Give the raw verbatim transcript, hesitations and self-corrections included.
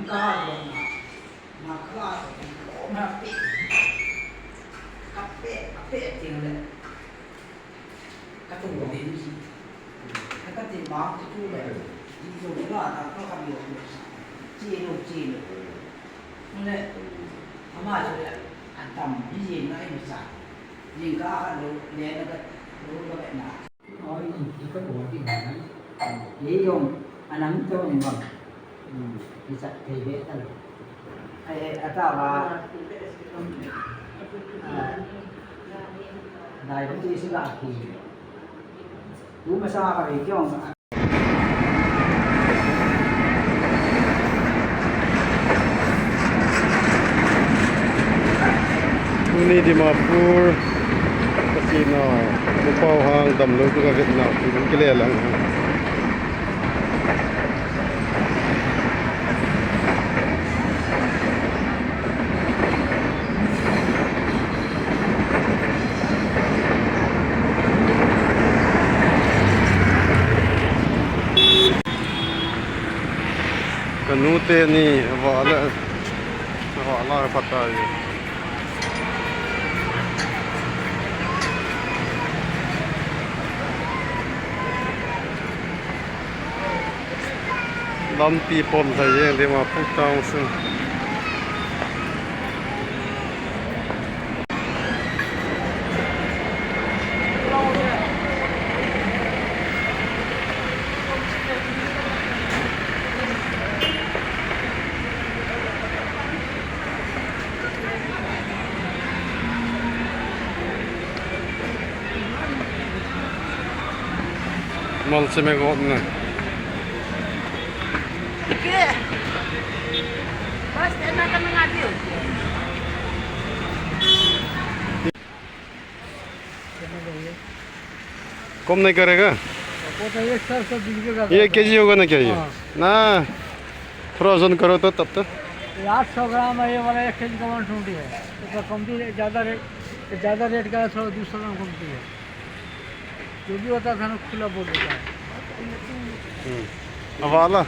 Ka don ma, ma ka don ma pe, ka pe, ka pe ting le, ka tu lo hin ki, ka ka ti ma tu tu le, di jo la ta ka ka bi lo, chi lo chi lo, le, ama jo le, an tam bi ye na ai ma sa, yin ka ka lo le na ka lo ka be na. Oi, i ka ko ti na. Ye yong, anang to ni bang. Hmm. I sa te be ta lo. Ai, ai, ata ba. Ah, dai bu ti si ba ki. Bu ma sa ka be kyong. Tuni Dimapur, kasina, Mupao hang damlou tu ka vetna, tun kile lang. Ka nu teni, va le, va la ka patai. Lampi pom thei jeng Dimapur town sung. Mal che me got na. कम नहीं करेगा? वो तो एक सौ से बीस का ये केजी होगा ना क्या ये? हाँ। ना, थोड़ा वजन करो तो तब तो। ये आठ सौ ग्राम है, ये वाला एक केजी का वन ट्वेंटी है। तो कम भी ज़्यादा रेट, ज़्यादा रेट का है, थोड़ा दो सौ ग्राम कमती है। जो भी होता था ना, खुला बोल देता है। हम्म। अब वाला?